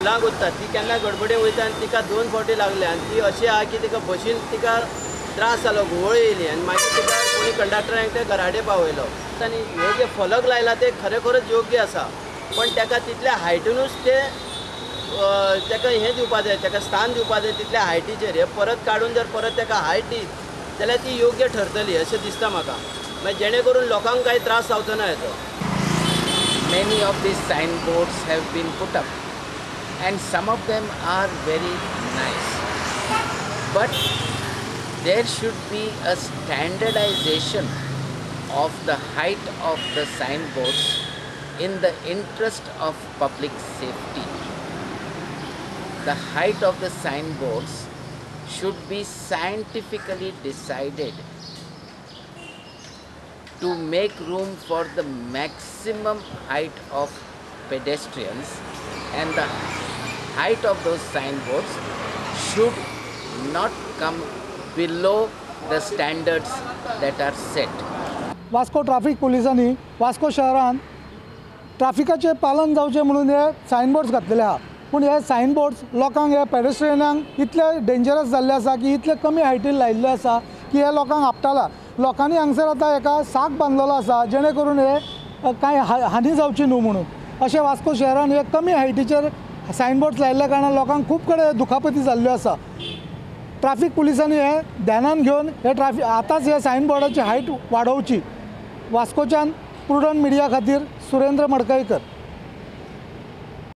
स्कुलाक वता ती केन्ना गडबडे वयता आनी तिका 2 फावटी लागले आनी ती अशी आहा की तिका बशीन तिका त्रास जालो, घुंवळ येयली आनी मागीर तिका कोणी कंडक्टरान ते घराडे पावयलो. आनी हे जे फलक लायला ते खरेखरच योग्य आसा, पण ताका तितल्या हायटीनूच ते ताका हें दिवपा जाय, ताका स्थान दिवपा जाय तितल्या हायटीचेर. हे परत काडून जर परत ताका हायट दीत जाल्यार ती योग्य ठरतली अशें दिसता म्हाका, मागीर जेणे करून लोकांक कांय त्रास जावचो ना हेचो. Many of these signboards have been put up and some of them are very nice, but there should be a standardization of the height of the signboards in the interest of public safety. The height of the signboards should be scientifically decided to make room for the maximum height of pedestrians, and the height of those signboards should not come below the standards that are set. Vasco traffic पुलिसांनी वास्को शहरान ट्राफिकाचें पालन जावचें म्हणून हे सायनबोर्ड्स घातलेले आहा, पूण हे सायनबोर्ड्स लोकांक हे पेडेस्ट्रियनांक इतले डेंजरस जाल्ले आसा की इतले कमी हायटीर लायिल्ले आसा की हे लोकांक आपटाला. लोकांनी हांगसर आतां एका साक बांदलेलो आसा जेणे करून हे कांय हानी जावची न्हू म्हणून. अशें वास्को शहरान हे कमी हायटीचेर सायनबोर्ड्स लायिल्ल्या कारणान लोकांक खूब कडेन दुखापती जाल्ल्यो आसा. ट्राफीक पुलिसांनी हे ध्यानान घेवन हे ट्राफीक आतांच हे सायनबोर्डाची हायट वाडोवची. वास्कोच्यान प्रुडंट मिडिया खातीर सुरेंद्र मडकयकर.